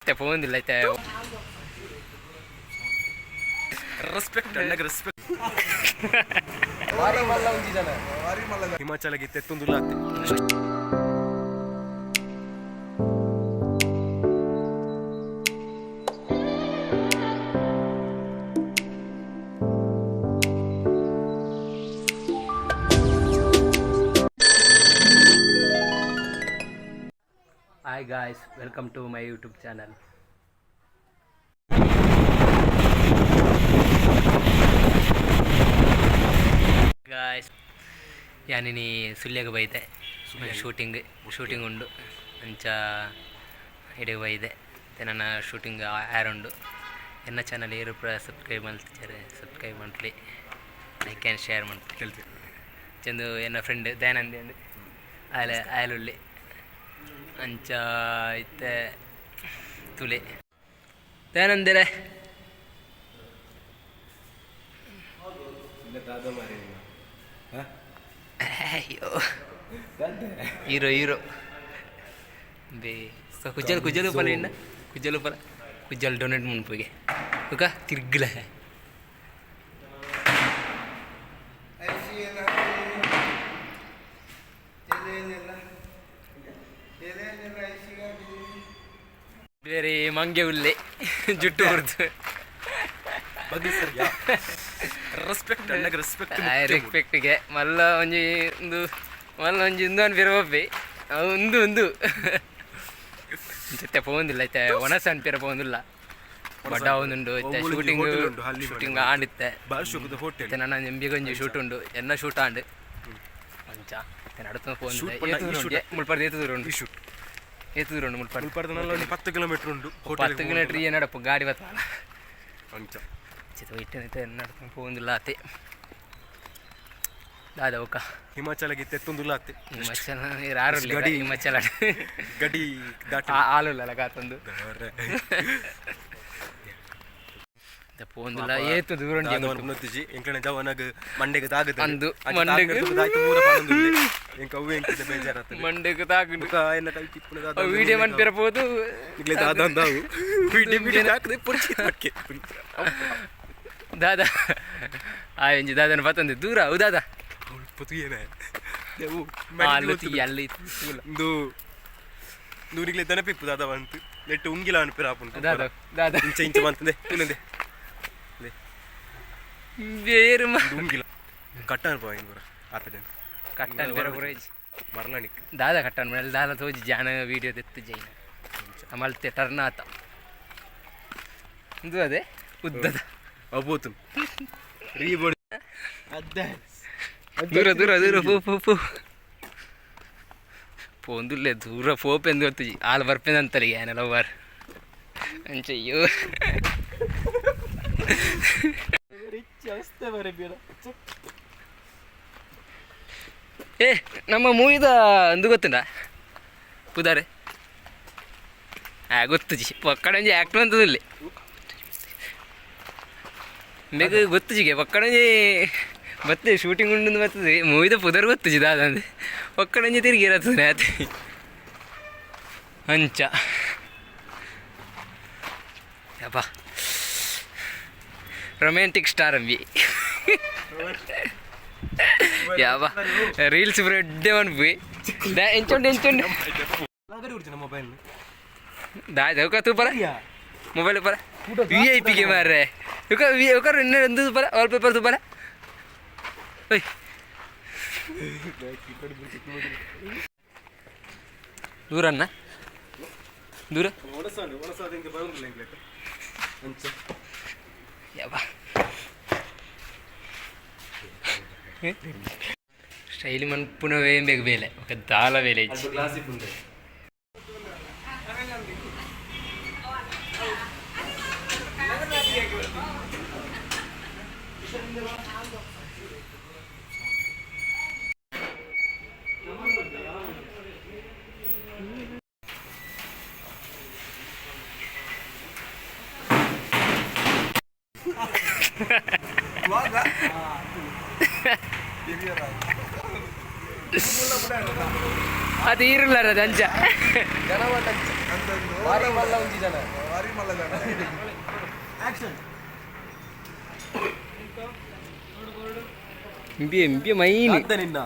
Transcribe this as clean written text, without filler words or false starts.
ಪೋಂದಿಲ್ಲ ಐತೆ. ರೆಸ್ಪೆಕ್ಟ್ ಅಣ್ಣಗೆ, ರೆಸ್ಪೆಕ್ಟ್. ಹಿಮಾಚಲ ಗೀತೆ ತುಂದುಲ್ಲ. Hi guys, welcome to my YouTube channel. Guys, ಯಾನಿನಿ ಸುಳ್ಯಗ ಬೈದೆ, ಶೂಟಿಂಗ್ ಶೂಟಿಂಗ್ ಉಂಡು. ಅಂಚ ಇಡೆಗ್ ಬೈದೆ. ನನ್ನ ಶೂಟಿಂಗ್ ಆರುಂಡು. ಎನ್ನ ಚಾನಲ್ ಏರು ಪೂರ ಸಬ್ಸ್ಕ್ರೈಬ್ ಮಲ್ತಿಜರ್, ಸಬ್ಸ್ಕ್ರೈಬ್ ಮಲ್ಪುಲೆ, ಲೈಕ್ ಆ್ಯಂಡ್ ಶೇರ್ ಮಲ್ಪುಲೆ. ಕೇಳ್ತೀವಿ. ಚಂದು ಎನ್ನ ಫ್ರೆಂಡ್ ದಯಾನಂದ್ ಅಂದ್ ಆಯಲೆ ಆಯಲುಳ್ಳಿ. ಅಂಚ ಇತ್ತೆ ತುಲೆ ದಯಾನಂದರೆ. ಅಯ್ಯೋ, ಹೀರೋ ಹೀರೋ ಬೇ. ಸೊ ಕುಜ್ಜಲ್ ಕುಜ್ಜಲ್ ಉಪ್ಪಲ ಇನ್ನ ಕುಜ್ಜಲ್ ಉಪ್ಪಲ ಕುಜ್ಜಲ್ ಡೊನೇಟ್ ಮುನ್ಪುಗೆ ಉಕ ತಿರ್ಗ್ಲ. ಬೇರೆ ಮಂಗೆ ಉಲ್ಲೆ ಜುಟ್ಟು ಹೊರ್ದು. ಬಗ್ಲಿ ಸರ್. ರೆಸ್ಪೆಕ್ಟ್ ಅಣ್ಣಗೆ, ರೆಸ್ಪೆಕ್ಟ್. ರೆಸ್ಪೆಕ್ಟ್ಗೆ ಮಲ್ಲ ಒಂಜಿ ಒಂದು ಮಲ್ಲ ಒಂಜಿ ಉಂದು ಅನ್ಪಿರ ಒಪ್ಪಿ ಅವು ಉಂದು ಉಂದು ಜೊತೆ ಪೋಂದಿಲ್ಲ ಇತ್ತೆ. ಒಣಸ ಅನ್ಪಿರ ಪೋಂದಿಲ್ಲ, ಬಡ್ಡ ಒಂದುಂಡು ಇತ್ತೆ. ಓ, ಶೂಟಿಂಗ್ ಹೋಟೆಲ್ ಉಂಡು, ಅಲ್ಲಿ ಶೂಟಿಂಗ್ ಆಂಡಿತ್ತೆ. ಬಾರ್ಶೋಕದ ಹೋಟೆಲ್. ಇತ್ತೆ ನನ್ನ ಎಂಬಿಗೊಂಜಿ ಶೂಟ್ ಉಂಡು, ಎನ್ನ ಶೂಟ್ ಆಂಡ್. ಅಂಚ ಇತ್ತೆ ನಡುತ್ತ ಶೂಟ್ ಪಂಡ ಈ ಪೋಂದಿಲ್ಲ. ಶೂಟ್. ಮುಲ್ಪರ್ದು ಏತು ದೂರ ಉಂಡು? ಈ ಶೂಟ್. ಏತು ದೂರ ಉಂಡು ಮುಲ್ಪರ್ದು? ಮುಲ್ಪರ್ದ ನಲ್ಲ ಒಂದು 10 ಕಿಲೋಮೀಟರ್ ಉಂಡು. 10 ಕಿಲೋಮೀಟರ್ ಏನಡಪ್ಪ ಗಾಡಿ ಬತ್ತಾಲ. ಅಂಚ. ಚಿತ್ತ ಇಟ್ಟೆ ನಡ್ಕೊಂಡು ಪೋಂದಿಲ್ಲ ಆತೆ. ದಾದ ಒಕ್ಕ? ಹಿಮಾಚಲ ಗೀತೆ ತುಂದುಲ್ಲ ಅತ್ತೆ. ಹಿಮಾಚಲ ಯಾರು? ಗಡಿ. ಹಿಮಾಚಲ. ಗಡಿ ದಾಟಿ. ಆಲುಲ್ಲ ಗಾತೊಂದು ಪೋಂದಿಲ್ಲ. ಏತು ದೂರ ಉಂಟು? ಮುನ್ನೊತ್ತಿಜಿ ಎಂಕ್ಲನೆ ಜವನಗ್ ಮಂಡೆಗ್ ತಾಗದ. ಅಂದು, ಮಂಡೆಗ್. ಎಂಕ ಅವು ಎಂಕಿದ ಬೇಜಾರಾತದೆ. ಮಂಡೆಗ್ ತಾಗುಂಡು. ಬುಕ್ಕ ಎನ್ನ ಕೈ ತಿಪ್ಪುನ ದಾದ. ವಿಡಿಯೋ ಮನ್ಪಿರ ಪೋದು. ಇಗ್ಲೆ ದಾದ ಅಂದಾವು ವಿಡಿಯೋ ವಿಡಿಯೋ ಹಾಕದೆ ಪೊರ್ಚಿ ಪಟ್ಕೆ. ದಾದಾ ಆ ಎಂಜಿ ದಾದನ ಪತ್ತಂದೆ ದೂರ ಅವು ದಾದಾ. ಪೊತುಯೇನೆ. ಅಲ್ಲಿ ತೀ ಅಲ್ಲಿ. ಇಂದು ನೂರಿಗ್ಲೆ ದನಪಿಪ್ಪು ದಾದ ಬಂತು ನೆಟ್ಟು ಉಂಗಿಲ ಅನ್ಪಿರ ಆಪುಂಡು. ದಾದ ದಾದ. ಇಂಚ ಇಂಚ ಬಂತಂದೆ ತುಲಂದೆ. ಬೇರು. ಉಂಗಿಲ ಕಟ್ಟ ಅನ್ಪ ಇಂದು ಆಪೆ. ಕಟ್ಟನ್ ಬೇರೆ ಪೂರ. ಮರಲಾಣಿಕ್. ದಾದ ಕಟ್ಟನ್ ಮೇಲೆ ದಾದ ತೋಜಿ ಜಾನ ವಿಡಿಯೋ ತೆತ್ತು ಜೈನ ಮಲ್ತೆ ಟರ್ನ್ ಆತ. ಇದು ಅದೇ ಉದ್ದದ. ಅಬೋತು ರೀ ಬೋರ್ಡ್ ಅದೇ. ದೂರ ದೂರ ದೂರ ಪೋ ಪೋ ಪೋ ಪೋಂದುಲ್ಲೆ. ದೂರ ಪೋಪೆಂದು ಗೊತ್ತುಜಿ. ಆಲ್ ಬರ್ಪೆಂದು ಅಂತಲಿಗೆ ಏನ ಲವ್ವರ್ ಅಂಚಯ್ಯೋ. ಏ, ನಮ್ಮ ಮೂವಿದ ಅಂದು ಗೊತ್ತುಂಡ ಪುದಾರೆ? ಆ ಗೊತ್ತುಜಿ. ಪಕ್ಕಡ ಒಂಜಿ ಆಕ್ಟ್ ಅಂತದಿಲ್ಲ ಬೇಗ ಗೊತ್ತುಜಿಗೆ. ಪಕ್ಕಡೊಂಜಿ ಬತ್ತೆ ಶೂಟಿಂಗ್ ಉಂಡು ಬರ್ತದೆ. ಮೂವಿದ ಪುದರ್ ಗೊತ್ತುಜಿ ದಾದಂದೆ. ಪಕ್ಕಡೊಂಜಿ ತಿರುಗಿ ಇರತ್ತದೆ ಆತೆ. ಅಂಚ ಯಪ್ಪ, ರೊಮ್ಯಾಂಟಿಕ್ ಸ್ಟಾರ್ ಅಂಬಿ ಯಾವ ರೀಲ್ಸ್ ಬ್ರೆಡ್ಡೆ ಮನ್ಪುವೆ. ಎಂಚುಂಡು ಎಂಚುಂಡು? ಮೊಬೈಲ್. ದಾದ ತೂಪರ ಮೊಬೈಲ್ ಪರ ವಿ I ಪಿಗೆ ಮಾರ್ರೆ. ఒక ఒక రెండు రెండు తూపರ ವಾಲ್ ಪೇಪರ್ ತೂಪರ. ಓಯ್, ದೂರನ್ನ ದೂರ. ಅಂಚ. ಯವ್ವ, ಶೈಲಿ ಮನ್ಪುನವೇ ಬೇಗ ಬೇಲೆ ఒక ದಾಲ ಬೇಲೆ ಇಜ್ಜಿ. ಕ್ಲಾಸ್ ಇಪ್ಪುಂಡೆ. ಅದು ಇರಲ್ಲ ಅದು ಅಂಚ. ಬಾರಿ ಮಲ್ಲ ಒಂಜಿ ಜನ. ಬಾರಿ ಮಲ್ಲ ಜನ. ಇಂಬಿ ಇಂಬಿ ಮೈನ್. ಅತ್ತ ನಿನ್ನ.